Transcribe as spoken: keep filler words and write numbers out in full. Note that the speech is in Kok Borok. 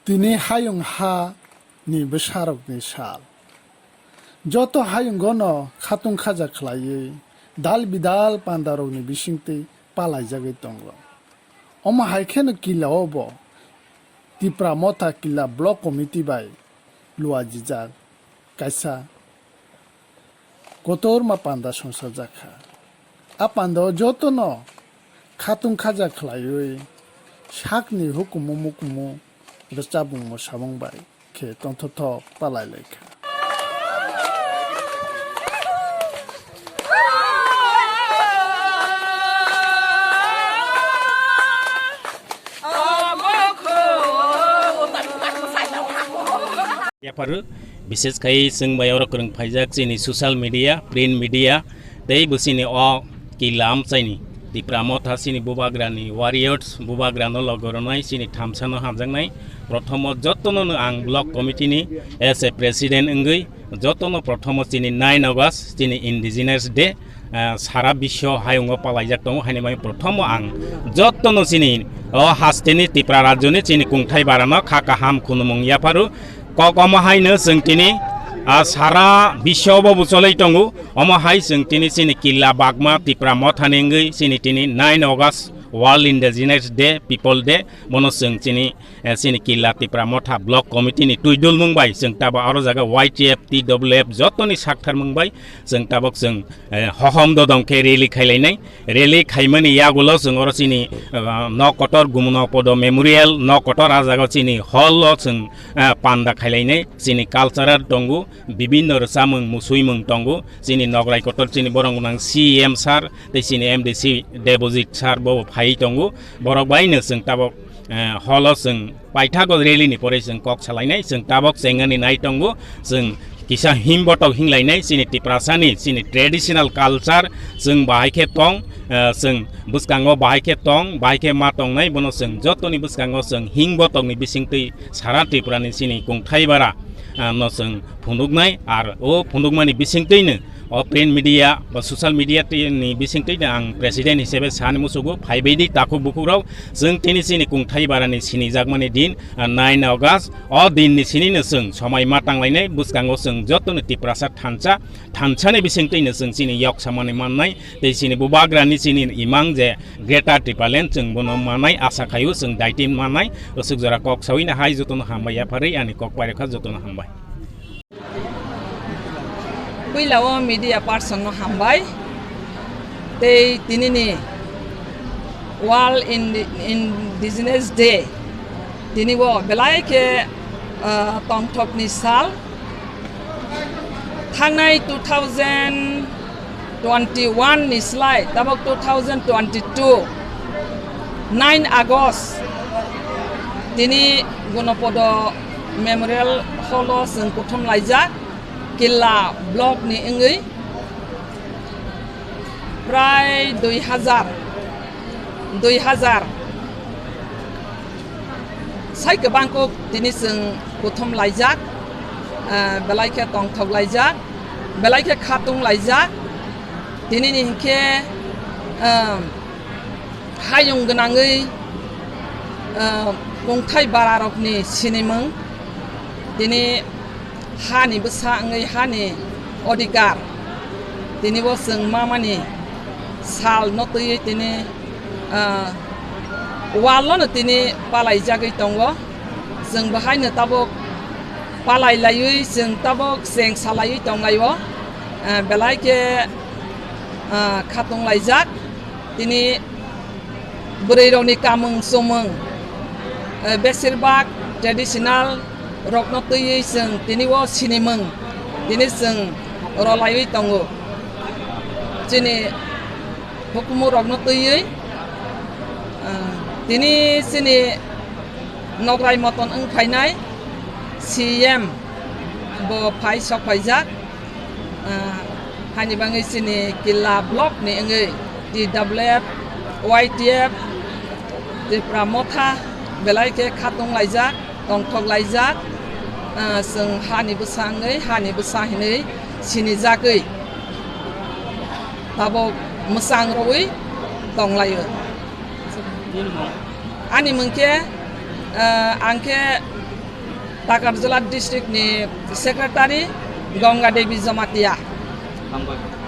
Tini hayung ha ni bwsarokni sal. Joto hayungono khatung khaja khlaiwi dal bidal pandarokni bisingtwi palaijagwi tongo. Omo hai kheno Killa o bo Tipra Motha Killa Block Committee bai luajijak kaisa kotorma panda songsajakha. A pandao jotono khatung khaja khlaiwi sakni hukumu mukumu rwchapmung mwsamung bai khe tongthokthok palai laikha. Yapharo, bises khai chwng bai oro kwrwng phaijak chini social media, print media, tei bo chini o Killa amchaini Tipra Motha chini bubagrani warriors, bubagrano logo rwnai chini thamsano hamjaknai. Prothomo jotono no ang block committee ni as a president wngwi jotono prothomo chini nine August chini Indigenous Day, ah, sara biswo hayungo palaijak tongo, haini bagwi prothomo ang jotono chini o hasteni Tipra rajyoni chini kungthai barano kha kaham khunumung yapharo. Kok omo haino chwng tini, ah, sara biswo bo bucholwi tongo. Omo hai chwng tini chini Killa Bagma Tipra Mothani wngwi chini tini nine August World Indigenous Day, People Day, bono chwng chini, eh, chini Killa Tipra Motha Block Committee ni twi dulmung bai chwng tabok aro jaga Y T F, T W F jotoni saktharmung bai chwng tabok chwng, eh, hohom dodong khe rally khailainai. Rally khaimani yagulo chwng oro chini, eh, nok kotor Gumuno Podo Memorial nok kotor, ah jaga chini hall o chwng, eh, panda khailainai. Chini cultural tongo, bibinno rwchapmung, musuimung tongo. Chini nograi kotor chini borok gwnang C E M sir tei chini M D C Debojit sir bo phaiwi tongo. Borok baino chwng tabok, eh, holo chwng paithago rally ni pore chwng kok salainai, chwng tabok chengani nai tongo, chwng kisa himbotok hinglainai, chini Tiprasani, chini traditional culture, chwng bahai khe tong, eh, chwng bwskango bahai khe tong, bahai khe ma tongnai, bono chwng jotoni bwskango chwng himbotok ni bisingtwi sara Tripura ni chini kungthai bara, ah, no chwng phunuknai, ar o phunukmani bisingtwino o print media ba social media twi-, ni bisingtwino ang president hisabe sani musugo, phaibaidi takhuk bukhukrok, chwng tini chini kungthai barani sinijakmani din, ah, nine August, o dinni sinino chwng somai ma tanglainai, bwskango chwng jotono Tiprasa thansa, thansani bisingtwino chwng chini yok samani mannai, tei chini bubagrani chini imang je Greater Tipraland chwng bono manai asa khaio, chwng daiti manai. Aswk jora kok sawi na hai jotono hambai yapharwi ani kok pairokha jotono hambai. Puila o media person no hambai tei tinini World Indi-, Indigenous Day tini o belai khe, ah, tongthokni sal. Thangnai two thousand twenty-one ni slai tabok two thousand twenty-two nine August tini Gunopodo Memorial Hall o chwng kuthum laijak Killa block ni wngwi prai dui hajar, dui hajar sai kwbang kok tini chwng kuthum laijak, ah, belai khe tongthok laijak, belai khe khatung laijak. Tini ni hinkhe, ah, hayung gwnangwi, ah, kungthai bararokni sinimung tini hani bwsa wngwi hani odhikar tini bo chwng mamani sal no twiwi tini, ah, wall no tini palaijagwi tongo. Chwng bo haino tabuk palai laiwi chwng tabuk cheng salaiwi tonglaio, ah, belai khe, ah, khatung laijak. Tini bwrwi rokni kamung chumung, eh, besirbak traditional rokno twiwi chwng tini o sinimung tini chwng rolaiwi tongo. Chini hukumu rokno twiwi, eh, tini chini nograi moton wng phainai C M bo phai sok phaijak. Ah, hani bagwi chini Killa block ni wngwi T W F, Y T F, Tipra Motha belai khe khatung laijak, tongthok laijak. Ah, chwng hani bwsa wngwi, hani bwsa hinwi sinijagwi tabuk mwchang rwui tonglaio. Ani mung khe, ah, ang khe Takarjala district ni secretary Ganga Devi Jamatia. Hambai.